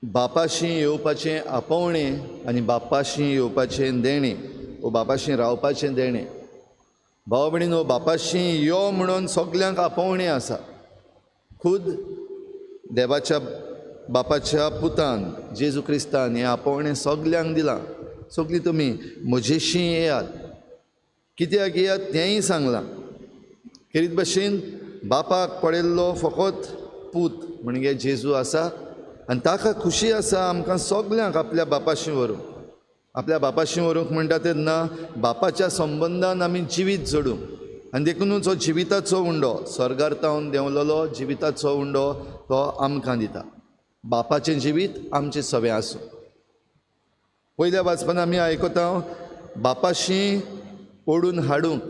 बापाशी येवपाचें आपोवणें आनी बापाशी येवपाचें देणें वो बापाशी रावपाचें देणें. भाव भयणीनो, बापाशी यो म्हणून सगल्यांक आपोवणें आसा. खुद देवाच्या बापाच्या पुतान जेजू क्रिस्तान हें आपोवणें सगल्यांक दिलां. सगलीं तुमी म्हजेशी येयात. कित्याक येयात तेंय सांगलां. खेरीत भशेन बापाक पळयल्लो फकत पूत म्हणजे जेजू आसा आनी ताका खुशी आसा आमकां सगल्यांक आपल्या बापाशी व्हरूंक. आपल्या बापाशी व्हरूंक म्हणटा तेन्ना बापाच्या संबंदान आमी जिवीत जोडूंक आनी देखुनूच हो जिविताचो उंडो स्वर्गार तावन देंवलेलो जिविताचो उंडो तो आमकां दिता. बापाचें जिवीत आमचें सवें आसूं. पयल्या वाचपान आमी आयकता बापाशी ओडून हाडूंक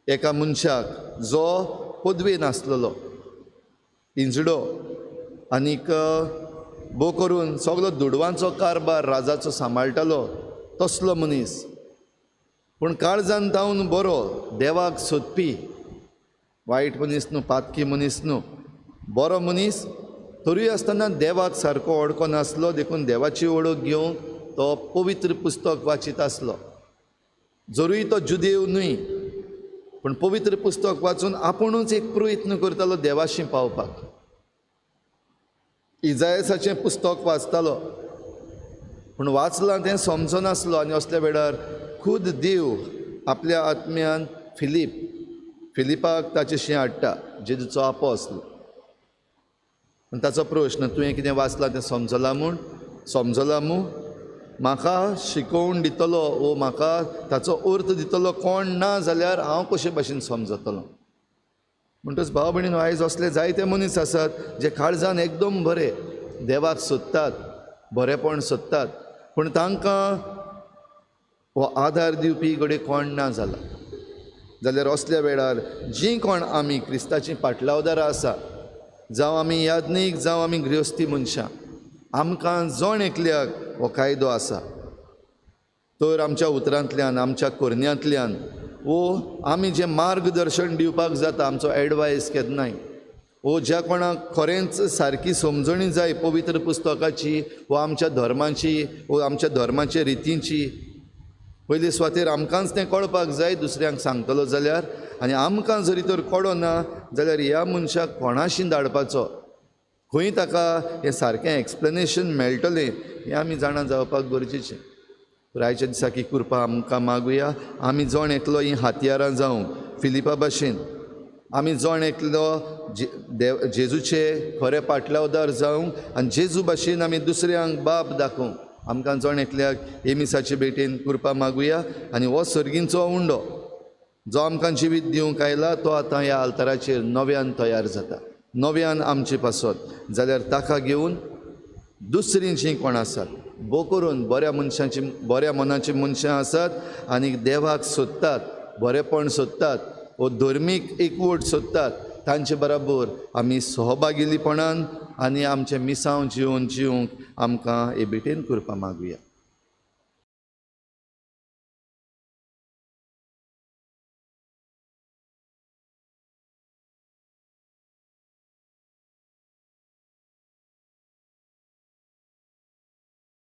एका मनशाक जो पदवेन आसलेलो पिंजडो आनीक भोव करून सगलो दुडवांचो कारबार राजाचो सांबाळटालो तसलो मनीस, पूण काळजान तावन बरो देवाक सोदपी, वायट मनीस न्हू, पातकी मनीस न्हू, बरो मनीस तरूय आसतना देवाक सारको वळखो नासलो. देखून देवाची वळख घेवंक तो पवित्र पुस्तक वाचीत आसलो. जरूय तो जुदेव न्हय पूण पवित्र पुस्तक वाचून आपुणूच एक प्रयत्न करतालो देवाशी पावपाक. इजायसाचें पुस्तक वाचतालो पूण वाचलां तें समजनासलो आनी असल्या वेळार खुद देव आपल्या आत्म्यान फिलिपाक ताचेशी हाडटा, जेजूचो आपो आसलो. आनी ताचो प्रश्न, तुवें कितें वाचलां तें समजलां म्हूण, समजलां मूं? म्हाका शिकोवन दितलो वो म्हाका ताचो अर्थ दितलो कोण ना जाल्यार हांव कशे भाशेन समजतलो? म्हणटच भाव भयणीन, आयज असले जायते मनीस आसात जे काळजान एकदम बरे, देवाक सोदतात, बरेपण सोदतात, पूण तांकां हो आदार दिवपी घडये कोण ना जाला. जाल्यार असल्या वेळार जीं कोण आमी क्रिस्ताचीं पाटलावदारां आसा, जावं आमी याज्ञीक, जावं आमी गृहस्थी मनशां, आमकां जण एकल्याक हो कायदो आसा. तर आमच्या उतरांतल्यान, आमच्या करण्यांतल्यान वो आमी जें मार्गदर्शन दिवपाक जाता, आमचो एडवायस केन्नाय वो ज्या कोणाक खरेंच सारकी समजणी जाय पवित्र पुस्तकाची वो आमच्या धर्माची वो आमच्या धर्माचे रितींची, पयले सुवातेर आमकांच तें कळपाक जाय दुसऱ्यांक सांगतलो जाल्यार. आनी आमकां जरी तर कळना जाल्यार ह्या मनशाक कोणाशी धाडपाचो, खंय ताका हें सारकें एक्सप्लेनेशन मेळटलें हें आमी जाणा जावपाक गरजेचें. आयच्या दिसा की कृपा आमकां मागुया. आमी जण एकलो हीं हातयारां जावंक फिलिपा भाशेन आमी जण एकलो देव जेजूचे खरे पाटलावदार जावंक आनी जेजू भाशेन आमी दुसऱ्यांक बाप दाखोवंक आमकां जण एकल्याक एमिसाचे भेटेन कृपा मागुया. आनी हो सर्गींचो उंडो जो आमकां जिवीत दिवंक आयला तो आतां ह्या आल्ताराचेर नव्यान तयार जाता, नव्यान आमचे पासत. जाल्यार ताका घेवन दुसरीं जीं कोण आसात, भोव करून बऱ्या मनशांची, बऱ्या मनाची मनशां आसात आनी देवाक सोदतात, बरेपण सोदतात वो धर्मीक एकवट सोदतात, तांचे बराबर आमी सहभागिलीपणान आनी आमचें मिसांव जिवन जिवंक आमकां हे भेटेन कृपा मागुया.